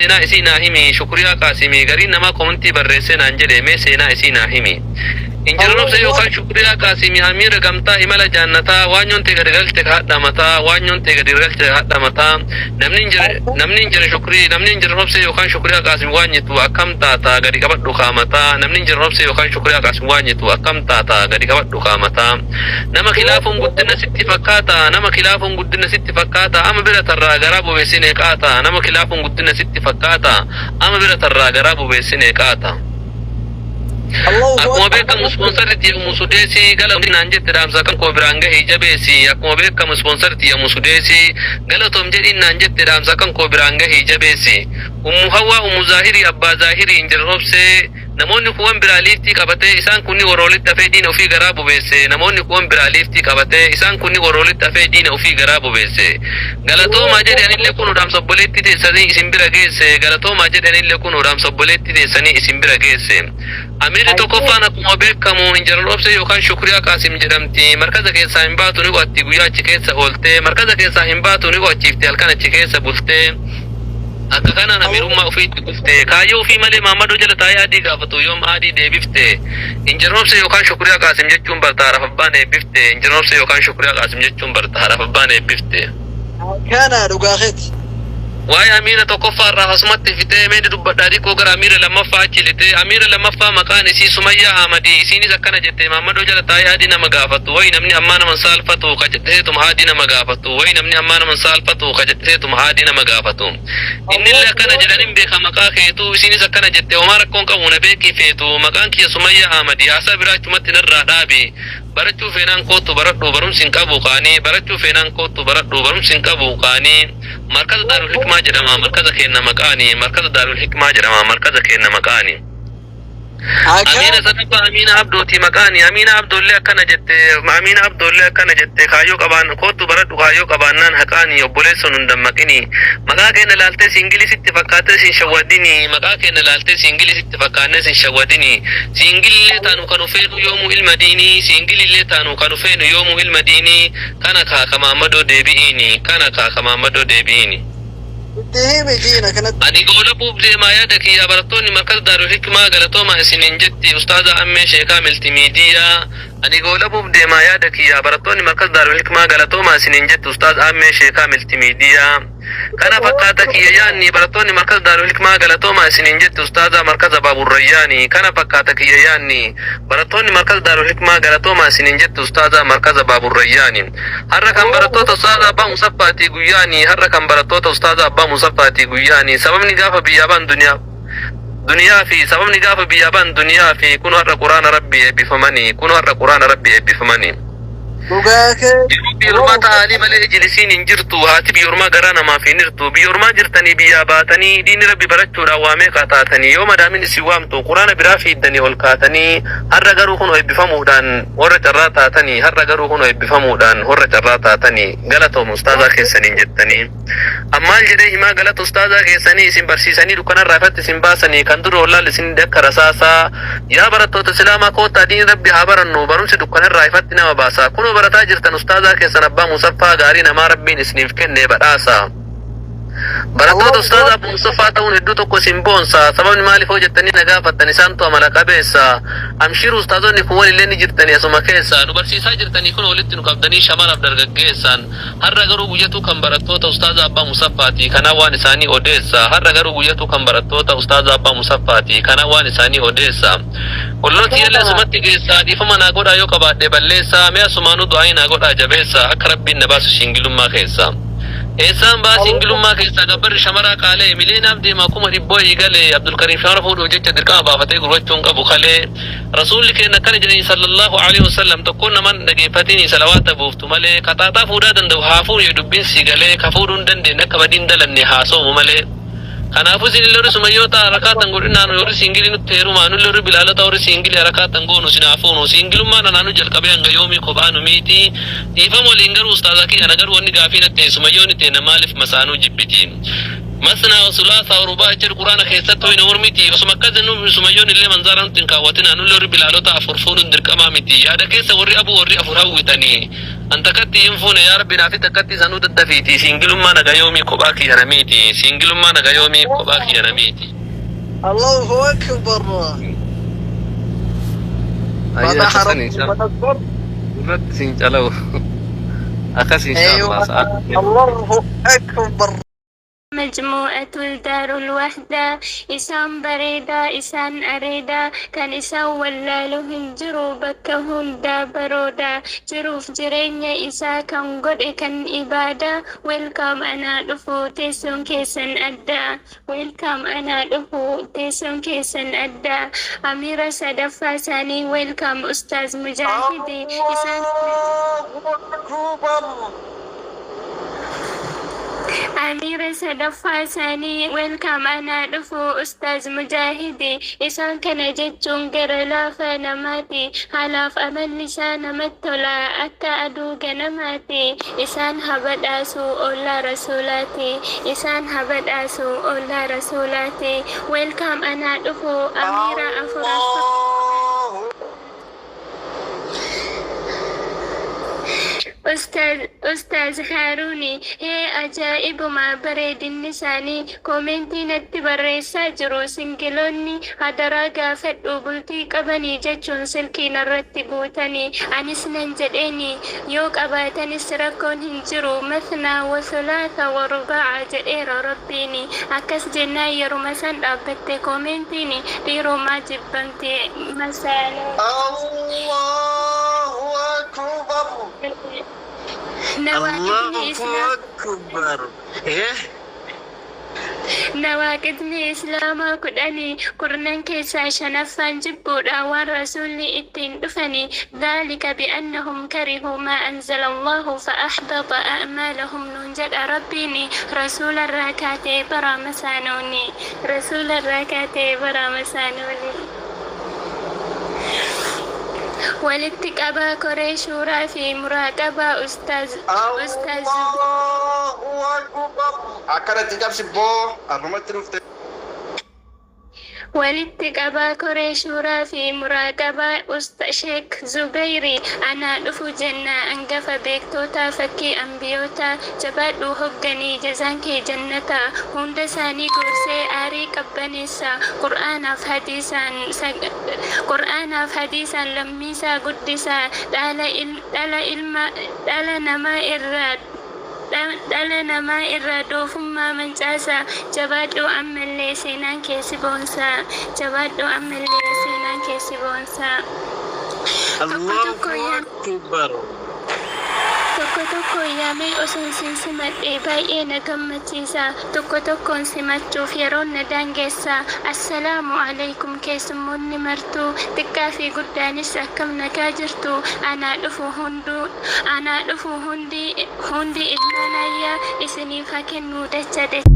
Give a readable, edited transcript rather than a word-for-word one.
Seenaa isii naa himi Shukriyaa Qaasimii gariin namaa komentii barreessee naan jedhe mee seenaa isii naa himi Injinar Obsee yookaan Shukriyaa Qaasimii Amiira gamtaa imala jaannataa waanyoon tee gadi galche ka hadha mataa waanyoon tee gadi galche ka hadha mataa namni injira namni injira Shukrii namni injinar Obsee yookaan Shukriyaa Qaasim waanyitu akkam taata gadi qabadhu kaa mataa namni injinar Obsee yookaan Shukriyaa Qaasim waanyitu akkam taata gadi qabadhu kaa mataa Nama kilaafuun guddinna sitti fakkaata Nama kilaafuun guddinna sitti fakkaata Ama bira tarraa garaa bobeessinee qaata Nama kilaafuun guddinna sitti fakkaata Ama bira tarraa garaa bobeessinee qaata Akkuma beekamu ispoonsarri tiyya Ummu Sudeesi galatoom naan jette dhaamsa kan koo biraan gahi jabeessi Akkuma beekamu ispoonsarri tiyya Ummu Sudeesi galatoom jedhiin naan jette dhaamsa kan koo biraan gahi jabeessi Ummu Hawwaa Ummu Zaahirii Abbaa Zaahirii Injinar Obsee Namoonni kuwan biraa liiftii qabatee isaan kunni warra walitti hafee diina ufii garaa bobeesse Namoonni kuwan biraa liiftii qabatee isaan kunni warra walitti hafee diina ufii garaa bobeesse Galatoomaa jedhe anillee kunoo dhaamsa obboleettii teessanii isin bira geesse Galatoomaa jedhe anillee kunoo dhaamsa obboleettii teessanii isin bira geesse Amiirri tokkoffaan akkuma beekamu Injinar Obsee yookaan Shukriyaa Qaasim jedhamti Markaza keessaa hin baatu ni qo'atti guyyaa achi keessa ooltee Markaza keessaa hin baatu ni qo'achiifti halkan achi keessa bultee Akka kanaan amiirummaa ufii itti kufte. Kaayyoo ufii malee Maammadoo jala taa'ee aadii gaafatu yoom aadii deebifte. Injinar Obsee yookaan Shukriyaa Qaasim jechuun barta haadhaaf abbaan eebbifte. Injinar Obsee yookaan Shukriyaa Qaasim jechuun barta haadhaaf abbaan eebbifte. Kana dhugaa keeti. Waa'ee amiira tokkoffaa irraa asumatti fixee mee ni dubbadhaa diqqoo gara amiira lammaffaa achi lixee. Amiira lammaffaa maqaan isii Sumayyaa Ahmadi. Isiinis akkana jette Maammadoo jala taa'ee aadii nama gaafatu. Wayi namni ammaa nama hin saalfatu ka jedheetuma aadii nama gaafatu. Wayi namni ammaa nama hin saalfatu ka jedheetuma aadii nama gaafatu. Innillee akkana jedha nin beeka maqaa keetuu isiinis akkana jette homaa rakkoo hin qabu na beekii feetu maqaan kiyya Sumayyaa Ahmadi haasaa biraa achumatti narraa dhaabi barachuu feenaan koottu baradhu barumsi hin qabu qaanii barachuu feenaan koottu baradhu barumsi hin qabu qaanii markaza Daarul Hikmaa jedhama markaza keenna maqaani markaza Daarul Hikmaa jedhama markaza keenna maqaani. Amiina sadaffaa Amiina Abdooti maqaani. Amiina Abdoollee akkana jette Amiina Abdoollee akkana jette kaayyoo qabaan koottu baradhu kaayyoo qabaannaan haqaani obboleessoo nun dammaqini. Maqaa keenna laaltee siingilii sitti fakkaatee sin shawwadini. Maqaa keenna laaltee siingilii sitti fakkaannee sin shawwadini. Siingilillee taanu kanu feenu yoomuu ilma diinii. Siingilillee taanu kanu feenu yoomuu ilma diinii. Kana kaa ka Maammadoo deebi'iini. Kana kaa ka Maammadoo deebi'iini. Itti himi diina kanatti. Ani goolabuuf deemaa yaada kiyyaa barattoonni markaza daarul hikmaa galatoomaa isiniin jetti ustaaza ammee sheekaa miltimiidiyaa Ani goolabuuf deemaa yaada kiyyaa barattoonni markaza daarul hikmaa galatoomaa isiniin jetti ustaaz aammee sheekaa miltimiidiyaa Kana fakkaata kiyya yaanni barattoonni markaza daarul hikmaa galatoomaa isiniin jetti ustaaza markaza baaburrayyaani Kana fakkaata kiyya yaanni barattoonni markaza daarul hikmaa galatoomaa isiniin jetti ustaaza markaza baaburrayyaani Har'a kan barattoota Ustaaza Abbaa Musaffaati guyyaani Har'a kan barattoota Ustaaza Abbaa Musaffaati guyyaani Sababni gaafa biyyaa ba'an duniyaa duniyaa fi Sababni gaafa biyyaa ba'an duniyaa fi Kunoo har'a Qur'aana Rabbii eebbifamani Kunoo har'a Qur'aana Rabbii eebbifamani Dhugaa kee. Jiruu biyya ormaa ta haalii malee ijilisiin hin jirtu Haati biyya ormaa garaa namaaf hin hirtu Biyya ormaa jirtanii biyyaa baatanii Diini Rabbi barachuudhaan waa meeqaa taatanii Yoo madaamin isin waamtu Qur'aana biraa fiiddanii ol kaatanii Har'a garuu kunoo eebbifamuudhaan Warra carraa taatanii har'a garuu kunoo eebbifamuudhaan warra carraa taatanii galatooma ustaazaa keessaniin jettanii an maal jedhee himaa galata ustaazaa keessanii isin barsiisanii dukkanarraa ifatti isin baasanii kan dura wallaalli isin hidhe akka rasaasaa yaa barattoota islaamaa koottaa diin rabbi haa barannu barumsi dukkanarraa ifatti nama baasa kunoo barataa jirtan ustaazaa keessan abbaa musaffaa gaarii namaa rabbiin isiniif kenne badhaasa. Barattoota Ustaaza Abu Mustafaa ta'uun hedduu tokko isin boonsa. Sababni maaliif hoo jettanii na gaafattan isaantu amala qabeessa. Amshiir ustaazonni kuuwwan illee ni jirtanii asuma keessa. Nu barsiisaa jirtanii kunoo walitti nu qabdanii shamaraaf dargaggeessaan. Har'a garuu guyyatuu kan barattoota Ustaaza Abbaa Musaffaati kanaan waan isaanii odeessa. Har'a garuu guyyatuu kan barattoota Ustaaza Abbaa Musaffaati kanaan waan isaanii odeessa. Olloo tiyyallee asumatti geessaa dhiifama naa godhaa yoo qabaadhe balleessaa mee asumaanuu du'aa'ii naa godhaa jabeessa akka Rabbiin na baasu shingilummaa keessa. Eessaan baha siingilummaa keessaa gabbarri shamaraa qaalee miliyeenaaf deema kuma dhibboo eegalee Abdulkariim shamara fuudhuuf jecha dirqama baafatee gurgurachuu hin qabu kalee Rasuulli keenna akkana jedhanii sallallahu alaihi wasallam tokkoon namaan hin dhageeffatini salawaata buuftu malee ka xaaxaa fuudhaa danda'u haa fuudhu dubbiin sii galee ka fuudhuu hin dandeenye akka badii hin dalanne haa soomu malee Kanaafuu isin illee warri sumayyoota harakaatan godhinaa nu warri siingilii nutti heerumaa nullee warri bilaalota warri siingilii harakaatan goonu isin haa fuunu siingilummaan anaa nu jalqabee hanga yoomii kophaa nu miiti dhiifama waliin garuu ustaaza kiyya ana garuu wanni gaafii natti ta'e sumayyoonni teenna maaliif masaanuu jibbiti masnaa wa sulaasaa wa rubaa jedhu quraana keessatti hoyna mormiti osuma akkas jennu sumayyoonni illee manzaara nutti hin kaawwatinaa nullee warri bilaalota afur fuudhuun dirqamaa miti yaada keessa warri abuu warri afur hawwitanii. An takkatti hin fuune, yaa Rabbi naafi takkatti sanuu daddafiiti. Siingilummaa naga yoomii kophaa kiyya namiiti. Siingilummaa naga yoomii kophaa kiyya namiiti. Allahu akbar. Ayyee Fataha akkasan Rabbi insha akbar. Irratti siin calawu. Akkas insha Aywa. Allah sa'aatii. Allahu akbar. Majmuu'atul Daarul Wahdaa isaan bareedaa isaan areedaa kan isaan wallaalu hin jiru bakka hundaa baroodaa jiruuf jireenya isaa kan godhe kan ibaadaa. Welcome, anaa dhufu, teessoon keessan addaa. Welcome, anaa dhufu, teessoon keessan addaa. Amiira sadaffaa isaanii, welcome Ustaaz Mujaahidi isaan. Allahu akbar. Amiira sadaffaa isaanii, welcome, anaa dhufu, Ustaaz Mujaahidi isaan. Kana jechuun gara laafa namaati. Haalaaf amalli isaa namatti tola akka aduu ganamaati. Isaan habadhaasu ollaa rasuulaati. Isaan habadhaasu ollaa rasuulaati. Welcome, anaa dhufu, amiira afuraffaa. Allahu Ustaaz Haaruuni hee, ajaa'ibuma bareedinni isaanii. Koomentii natti barreessaa jiru singiloonni, hadaraa gaafadhu bultii qabanii jechuun silkii narratti guutanii. Anis nan jedheeni, yoo qabaatanis rakkoon hin jiru, mathnaa wa thulaatha wa rubaa'a jedheera Rabbiini. Akkas jennaan yeruma san dhaabbatte koomentiin, dhiiroo maa jibbamte masaanuu. Allahu akbar. Nawaaqidni Allahu Islaam akbar. Eh? Nawaaqidni Islaamaa 10, kurnan keessaa shanaffaan jibbuudha waan rasuulli ittiin dhufani. Dhaalika bi'annahum karihuu maa anzala Allahu fa ahbata a'maalahum nuun jedha Rabbiini. Rasuularraa kaatee baraa masaanuuni. Rasuularraa kaatee baraa masaanuuni. Walitti qabaa koree shuuraa fi muraaqabaa Ustaaz Allahu akbar. Akkanatti cabsi boo har'umatti dhufte. Walitti qabaa koree shuuraa fi muraaqabaa Usta Sheek Zubeyri anaa dhufu jenna. Angafa beektootaa, fakkii ambiyootaa, jabaadhuu hogganii, jazaan kee jannata. Hunda isaanii gorsee aarii qabbaneessa. Qur'aanaaf hadiisaan lammiisaa guddisa. Dhala dhala ilma dhala namaa irraa dhala namaa irraa doofummaa mancaasa. Jabaadhu ammallee, seenaan kee si boonsa. Jabaadhu ammallee, seenaan kee si boonsa. Tokko tokko Allahu yaa akbar. Tokko tokkoon yaamee osoon sin simadhe baay'ee na gammachiisa. Tokko tokkoon simachuuf yeroon na daangeessa. Assalaamu alaikum keessummoonni martuu, xiqqaa fi guddaanis, akkam nagaa jirtu? Anaa dhufu hunduu, anaa dhufu hundi, hundi ilmaan ayyaa isiniif haa kennu dacha dacha.